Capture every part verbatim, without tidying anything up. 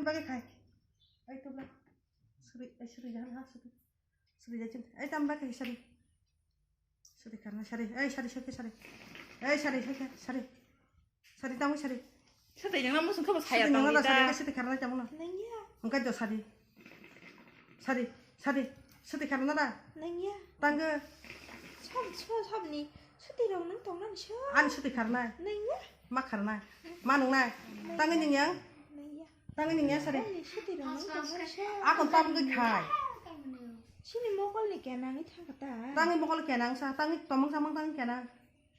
Bagwi khai. Ai to ba. Suri, ai suri jahan ha suri. Suri jachin. Ai tam bagwi sari. Sari karna sari. Ai sari sari sari. Ai sari sari sari. Sari tamo sari. Sari yang namu sungkha ba saya. Sari yang namu sari sari karna tamo na. Nangya. Engka jo sari. Sari sari. Sari karna da. Nangya. Tangga. Sab sab sab ni. Sari rong nang tong nang sha. Ani sari karna. Nangya. Ma karna. Ma nung na. Tangga ning yang. Nangya. Tangwi nini asari. Ani siti rong nang tong nang sha. Akon tam gwi khai. Sini mokol ni kenang i thang kata. Tangwi mokol kenang sa, tangwi tomong samang tangwi kenang.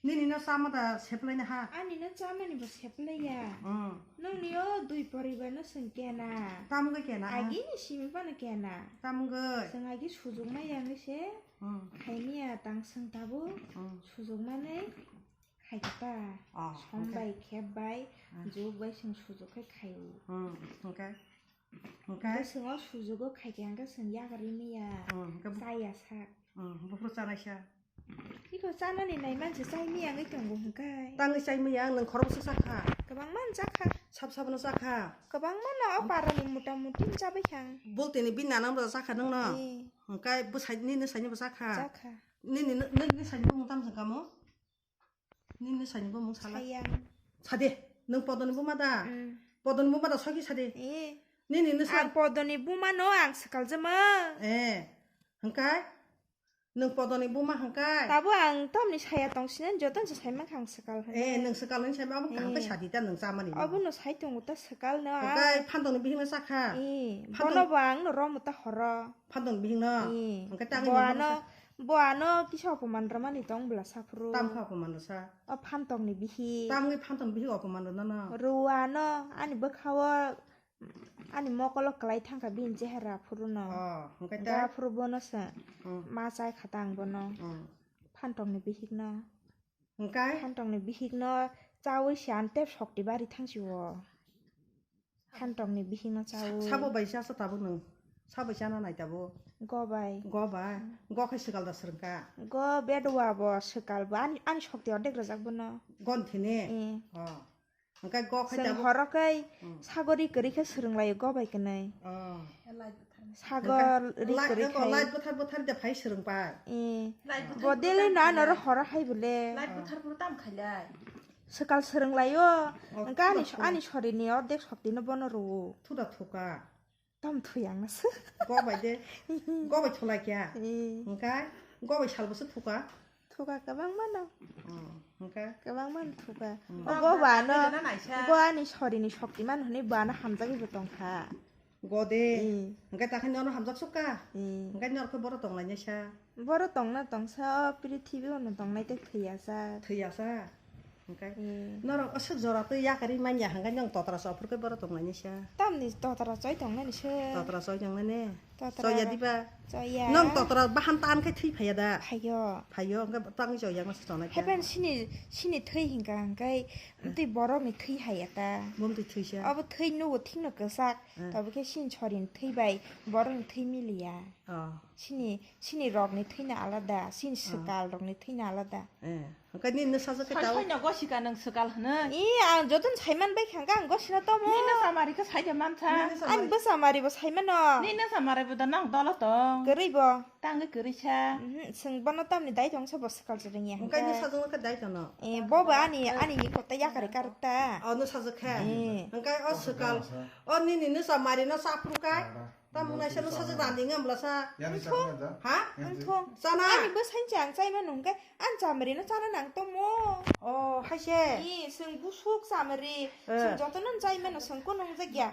Nini no sama da seplai na ha. Ani no chama ni bo seplai ya. Hmm. Nong ni o dui poribar no seng kena. Tam gwi kena. Agi ni simi pa no kena. Tam gwi. Seng agi sujuk ma yang se. Hmm. Khaini ya tang seng tabu. Hmm. Sujuk ma nei. Khai kha ta. Oh, sombai, okay. Khep bai, ah, juk bai, seng sujuk khai khai o. Hmm, okay. Okay. Hwnkhe seng o sujugo khai khe hwnkhe seng yakarwi maya. Hmm, hwnkhe bu- Chaya sak. Hmm, buphuru chanai sa. Iko chanani nai manse chai maya wngwi tongo hwnkhe. Tangwi chai maya, nwng khoroksa chakha. Kwbangma no chakha. Sab sab no chakha. Kwbangma no o parani mota moti no chabai kha ang. Bultini bini nanang bo chakha nwng no. Eh. Hwnkhe bwsai nini saini bo chakha. Chakha. Nini, nini saini bo mota masa kamo? Nini saini bumung sala. Sayang. Sade, nwng Podoni buma da? Mm. Podoni buma da soki sade. Eh. Nini nisa. Ang Podoni buma no ang swkal jama. Eh. Hwnkhe? Nwng Podoni buma hwnkhe? Tabo ang tamni saya tong sinani joto se saima kha ang swkal hwnwi. Eh, nwng swkal hwnwi saima abo kaham khe sadi ta nwng chamani no. Obo no sai tongo ta swkal no. Hwnkhe phandokni bihikno sakha. Eh. Phandok- Bono bo ang no romo ta horo. Phandokni bihikno? Eh. Hwnkhe tangwi bo ano, bo ano kisa opoman rwmani tong bwla saphuru. Tamkha opoman rwsa? O phandokni bihik. Tamni phandokni bihik opoman rwna no? Rw ano ani bwkha-o ani mokolo kwlai thangkha bini chehera phuru no. Oh, hwnkhe ta? Hwnkhe aphuru bono se ma chai kha ta ang bono. Hmm. Phandokni bihikno. Hwnkhe? Phandokni bihikno chawi se ang tei sokti bari thangsi o. Phandokni bihikno chawi. Sabo bai chasa tabuk nwng? Sabo chana nai tabuk? Go bai. Go bai? Mm. Go khai swkal da swrwngkha? Go bedwa bo swkal bo. Ani, ani sokti ordek rwjak bono. Gon thini? Eh. Oh. Hwnkhe go khai tabuk? Chwng horo khai sagori kwrwi khe swrwng laio go bai kwnwi. Oh. Sagor ri kwrwi khai. Light bwthar bwthar de phai swrwng pai. Eh. Bo delai no ano ro horo hai bole. Light bwthar bwthar tam khailai. Swkal swrwng laio. Oh, hwnkhe ani, ani sorini ordek soktino bono rwo. Thuda thuka. Tam thuyang na se. Go bai de. Go bai thulai kya? Eh. Hwnkhe go bai salbo se thuka. Thuka kwbangma no. Oh, hwnkhe? Kwbangma no thuka. Hmm. O go ba no, go ani sorini sokti man hwnwi ba no hamjagwi bo tongkha. Go de. Hmm. Hwnkhe ta khe nono hamjak sukha? Hmm. Hwnkhe norok khe boro tonglainai sa? Boro tongna tongsa, o prithibi o no tongnai tei thwiya sa. Thwiya sa? Hwnkhe? Hmm. Norok aswk jora twi yakarwi manya hwnkhe nwng totra choi phuru khe boro tonglainai sa? Tamni totra choi tongnani se. Totra choi tongnani? Totra. Choya diba? Choya. Nwng totra bahan tan khe thwi phaiya da? Phaio. Phaio, hwnkhe tangwi choya ma se tongnai kha? Haiphano sini, sini thwi hwnkha hwnkhe twi borokni thwi haiya ta. Bumtwi thwisa? Abo thwi nugo thikno kwchak, eh, tabo khe sini sorini thwi bai borokni thwi miliya. Oh. Sini, sini rokni thwino alada, sini, oh, swkal rokni thwino alada. Eh. Hwnkhe nini nwsajwk khe tao? Sal saino gosika nwng swkal hwno? I, ang jotono saiman bai kha, ang gosina tomo. Nini nwsa mari khe saida mankha. Ani bwsa mari bo saimano. Nini nwsa mari bo da nang dolo tong. Kwrwi bo. Tangwi kwrwi sa. Mhm, chwng bono tamni dai tong sa bo swkal se rwngya hwnkhe. Hwnkhe nwsajwk khe dai tono? Eh, bo bo ani, ani ni kota yakari karwk ta. Oh, nwsajwk khe? Eh. Hwnkhe o swkal, o nini nwsa mari no sa phuru kai? Tamo naisa no sajak rani ngamla sa. Yani. Wngthung. Sakna da? Ha? Yani. Wngthung. Chana? Ani bwsai chang chai mano hwnkhe ani chamari no chana nang tomo. Oh, haise. Ni, chwng busuk chamari, eh, chwng jotono chai mano, chwng kunu wngjakya.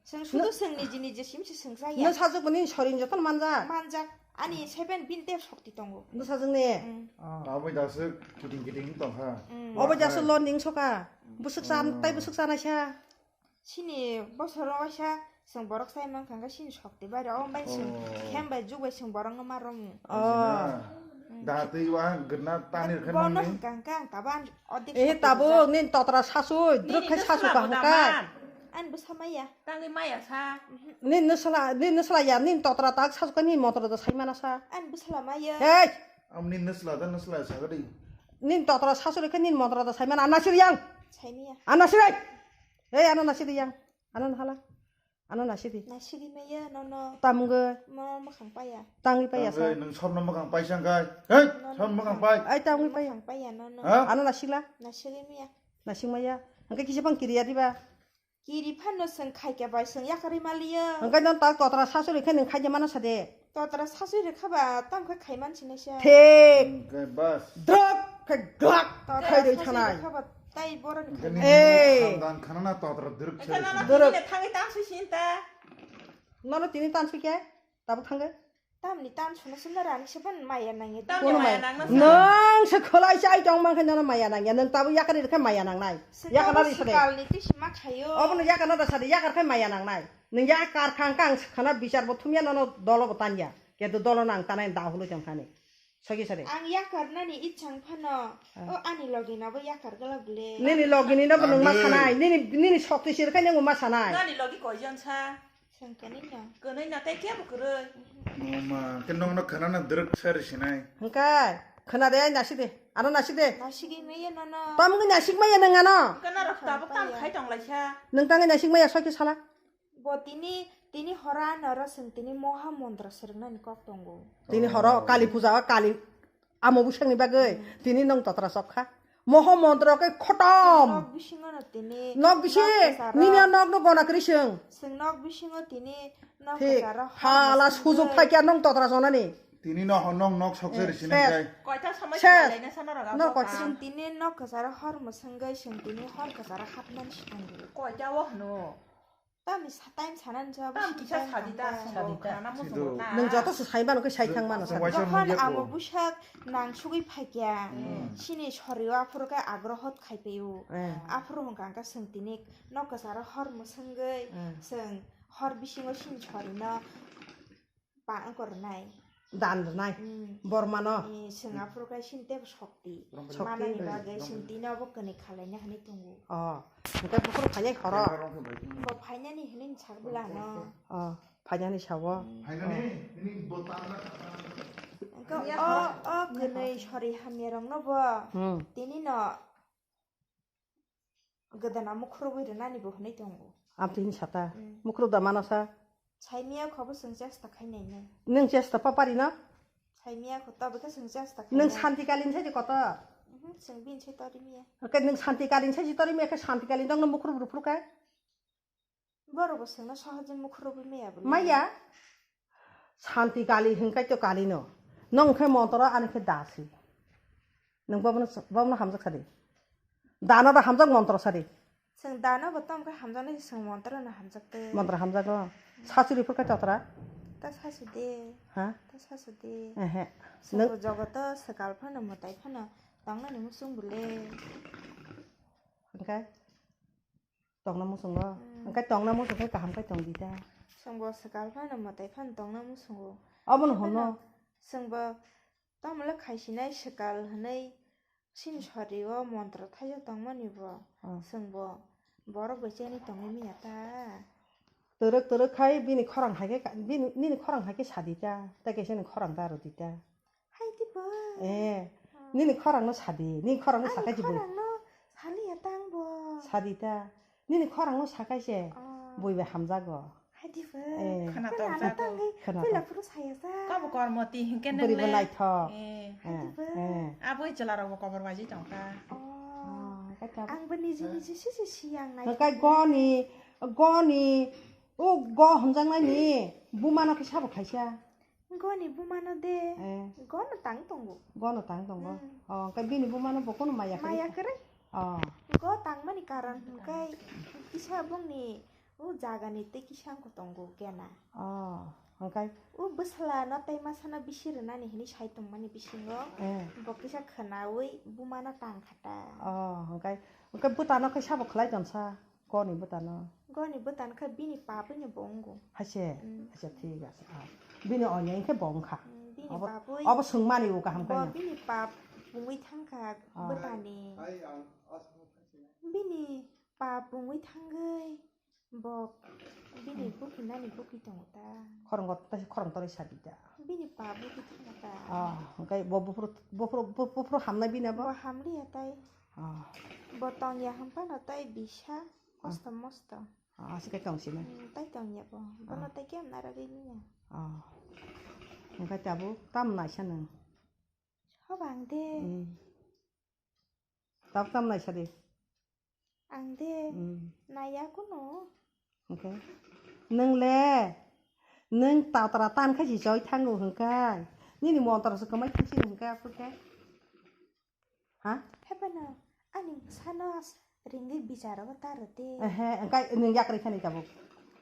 Chwng sudu chwng niji niji sim si chwng chaya. No sajak boni sorin jotono manjak. Manjak. Ani seben bin te sokti tongo. No sajak ne? Mm. Oh. Aboi daso kiting kiting tongkha. Mm. Aboi daso lo ning soka. Busuk chan, mm, tai busuk chanaisa. Sini bosoro waisa chwng borok sai mankha hwnkhe sini sokti bai rw, o bai chwng, oh, khem bai juk bai chwng borokno ma rwmu. Oh. Da twi wa gwnna tanir khe bono nangni? Hwnkha hwnkhe ang tabo ani ordek, eh, sokti tabo rijak. Nini totra sasui, drwk khai sasui ka hwnkha. Ani bwsa maya. Tangwi maya sa. Mhm. Nini nwsla, nini nwsla ya, nini totra tak sasuk kha, nini motora da sai mana sa. Ani bwsla maya. Hey! Am nini nwsla da nwsla sa gadi. Nini totra sasuk kha, nini motora da sai mana, anasir yang. Sai maya. Anasir ai. Ei, ano nasi riyang, ano nahala. Ano nasidi. Nasidi maya nono. Tamgwi. Mo mwkhang paya. Tangwi paya sa. Tangwi, nwng sobno mwkhang paisa hwnkhe. Hei, nono sob mwkhang pai. Ai tangwi paya. Mwkhang paya nono. Ha? Ano nasigla. Nasidi maya. Nasing maya. Hwnkhe kisa bang kiriya diba. Kiri phano swng khaikya bai swng yakarwi maliya. Hwnkhe non tak totra sasuri khe nwng khaikya mano sade. Totra sasuri khaba tam khe khaiman sinaisa. Thik. Hwnkhe bas. Drak khe glak. Totra khairwi sasuri thanai. Khaba tai boroni khaiman. Ei. Khandan khanana totra drak sasuri. Hwnkhe nono tini thangwi tanswi sinta. Nono tini tanswi khe tabuk thangwi. Tamni tan suna suna rani se ban maya nangya. Tamni kono maya maya nangna sa. Nwng se khwlai chai tong man khe nono maya nangya. Nwng tabuk yakari rwkhe maya nangnai. Yakar nari sade. Sikalni twi sima khayo. Obono yakar nada sade, yakar khe maya nangnai. Nwng yakar khang kang khana bichar bo thumya nono dolo bo tanya. Kedo dolo nang tanai da hulu tong khani. Sogi sade. Ang yakar nani ichang phano. Ah. O ani logi nabo yakar gala bole. Nini logi ni nabo nwng ma sanai. Nini, nini sokti sir khai nwng ma sanai. Nani logi koijon sa? Sengkani no. Kwnwi na tei kebo kwrwi. Mama, ke nong no khana na drak sari sinai. Hwnkhe, khana de, ai nasi de. Ano nasi de. Nasigi meye nono. Tam ngi nasik maya nang ano. Hwnkhe norok tabuk tam khai tong laisa. Nwng tangwi nasik maya soi khe sala. Bo tini, tini hora noro seng tini moha mantra sernani kok tongo. Tini horo Kali puja o Kali Amo bwsakni bagwi tini nwng totra sok kha. Moho montro khe khotom. Nok bisingo no tini. Nok bisi, nok kwcharo. Nini a nok no gona kwrwi swng. Swng nok bisingo tini nok kwcharo hor mwswngwi. Thik. Hala sujuk phaikya nwng totra sonani. Tini no hor nwng nok sok se risi nang kai. Koita somoi khwlaina sana raga. Nok koita. Swng tini nok kwcharo hor mwswngwi swng tini hor kwcharo hapnani swkang. Koita o hwno. Tamni sa-, time sanani jawab. Tam kisa sadi ta, sadi ta. Khana muchungo ta. Nwng joto se sai mano khe sai thang mano sa. Jokhon amo bwsak nang sugwi phaikya, sini sorio aphuru khe agrohot khaipaio. Aphuru hwnkha hwnkhe swng tini nok kwcharo hor mwswngwi swng hor bisingo sini sorino. Pa wngkor rwnai. Dan rwnai. Bormano. Swng aphuru khe sini teibo sokti. Sokti. Manani bagwi swng tini obo kwnwi khalaina hwnwi tongo. Oh. Hwnkhe buphuru phainai horo. Bo phainani hwnwi sak bwlano. Oh. Phainani sao. Phainani hwnwi bo tanna. Hwnkhe o, o kwnwi sori hamya rokno bo. Tini no. Gwdana mukhurubwi rwnani bo hwnwi tongo. Amtwi hini sata. Mukhurub da mano sa. Saimia kho bo chwng chesta khainai nai. Nwng chesta papari no? Saimia kho tobo khe chwng chesta khainai. Nwng santi kalin sai kotor. Chwng bini sai tori miya. Oke nwng santi kalin sai tori miya khe santi kalin dong no mukhurub rupru khe. Borok bo swngno sohojwi mukhurubwi maya bwle. Maya? Santi kali hwnkhe to kali no. Nwng khe montro ani khe dasi. Nwng bobono, bobono hamjak sadi. Dano da hamjak montro sadi. Swng dano bo tong khe hamjaknai swng montro no hamjak te. Montro hamjago. Sasuri phur khe totra. Ta sasu de. Ha? Ta sasu de. Ehe. Swng bo jogoto swkal phano mwtai phano tongnani muchung bwle. Hwnkhe? Tongna muchungo. Hwnkhe tongna muchung khe kaham khe tong di ta. Chwngbo swkal phano mwtai phano tongna muchungo. Obono hwnno. Chwngbo tamle khaisinai swkal hwnwi sini sorio montro thaijak tongmani bo. Chwngbo borok bai cheni tongwi manya ta. Twrwk twrwk khai bini khorang hai khe ka-, bini, nini khorang hai khe sadi ta. Tei kaisa ni khorang ta rw di ta. Hai di ba. Eh, nini khorang no sadi, nini khorang no sakai di ba. Ani khorang no sali ya tang bo. Sadi ta. Nini khorang no sakai se. Bui bai hamjago. Hai di ba. Eh. Khana tong jago. Khana tong. Pila phuru saya sa. Kabo kormo ti hingke nang le. Buri bo naithok. Eh. Hai di ba. Eh. Aboi chwla rok bo kobor baji tong kha. Oh. Ang bo niji niji si si siyang nai. Kai goni, goni. O go hamjak nai ni. Buma no khe sabo khaisa. Goni bumano de. Eh. Gono tang tongo. Gono tang tongo. Hmm. Oh, khe bini bumano bo kono maya kwrwi. Maya kwrwi. Oh. Go tangmani karon hwnkhe kisa bongni o jagani tei kisa wngkha tongo kena. Oh, hwnkhe? O bwsla no tei masa no bisi rwnani hwnwi sai tongmani bisingo. Eh. Bo kisa khwnaui bumano tang kha ta. Oh, hwnkhe? Hwnkhe bwtano khe sabo khlai tonsa? Goni bwtano. Goni bwtano khe bini pap wngya bo wngo. Haise, mm, haise thik ase. Ah. Bini onya khe bo wngkha. Mm, bini pap wi. Obo, obo swngmani o kaham khe. Bo bini pap wngwi thangkha bwtani. Bini pap wngwi thangwi bo bini bukinani buki tongo ta. Khorang, khorang torwi sadi ta. Bini pap buki thangkha ta. Ah, hwnkhe bo buphuru, buphuru, buphuru hamnai bini bo? Bo hamliya tai. Ah. Bo tongya hwnphano tai bisa kosto mosto. Ah, se kai tong sini. Hmm, tai tong ya bo. Bono Ah. Tai kiam nara ri niya. Ah. Engkai tabuk tam naisa nang. Hoba ang de. Hmm. Tabuk tam naisa de. Ang de. Hmm. Naya kuno. Okay. Nung le. Nung tatra tan khai si choi thango hingkai. Nini montra se kamai thansi hingkai apur ke. Ha? Hebeno, ani bwsano ringwi bicharo ta rwdi. Ehe, engkai nwng yak rikha ni tabuk.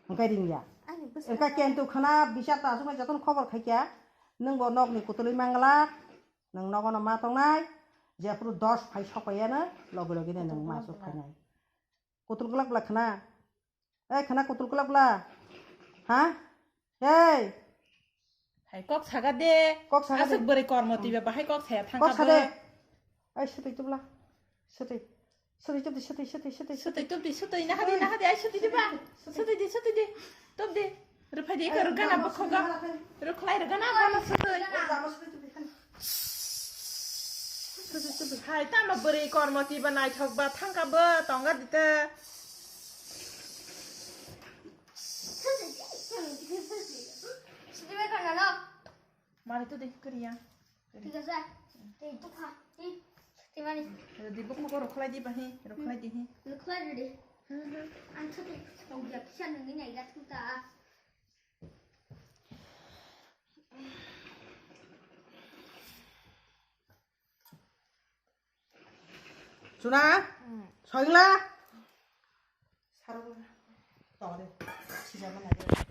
Engkai ringya. Ani bwsano. Engkai kentu khana bichar ta asuknai jotono khobor khaikya. Nwng bo nokni kutulwi mangla. Nwng nogono ma tongnai. Jephuru dos phai sokphaiyano logi logi no nwng ma asuk khainai. Kutul glak glak khana. Ei, khana kutul kulak bla. Ha? Ei. Hai kok saga de. Kok saga de. Asuk bwrwi kormo twiba bahai kok saya thangka. Kok sa de. Ei, sutwi tubla. Sutwi. Sutwi tubdi, sutwi, sutwi, sutwi. Sutwi tubdi, sutwi, nahadi, nahadi, ai sutwi diba. Sutwi di, sutwi di. Tubdi. Ruphai di, rugana bokhogo. Rukhlai rugana bono sutwi. Sutwi tubdi, khani. Hai, tamo bwrwi kormo twiba naithok ba thangka bo tonga dita. Mari to de, kariya. ঠিক আছে, এই তো খা, এই, সত্যি মানে। Di bokhogo rukhlai di bahi, rukhlai di hi. Rukhlai di. Hmm, hmm. Ang sotwi, tong jak, kisa nungni nai gat ta. Suna? Hmm. Soingla? Sarung. Tong de. Sijak na de.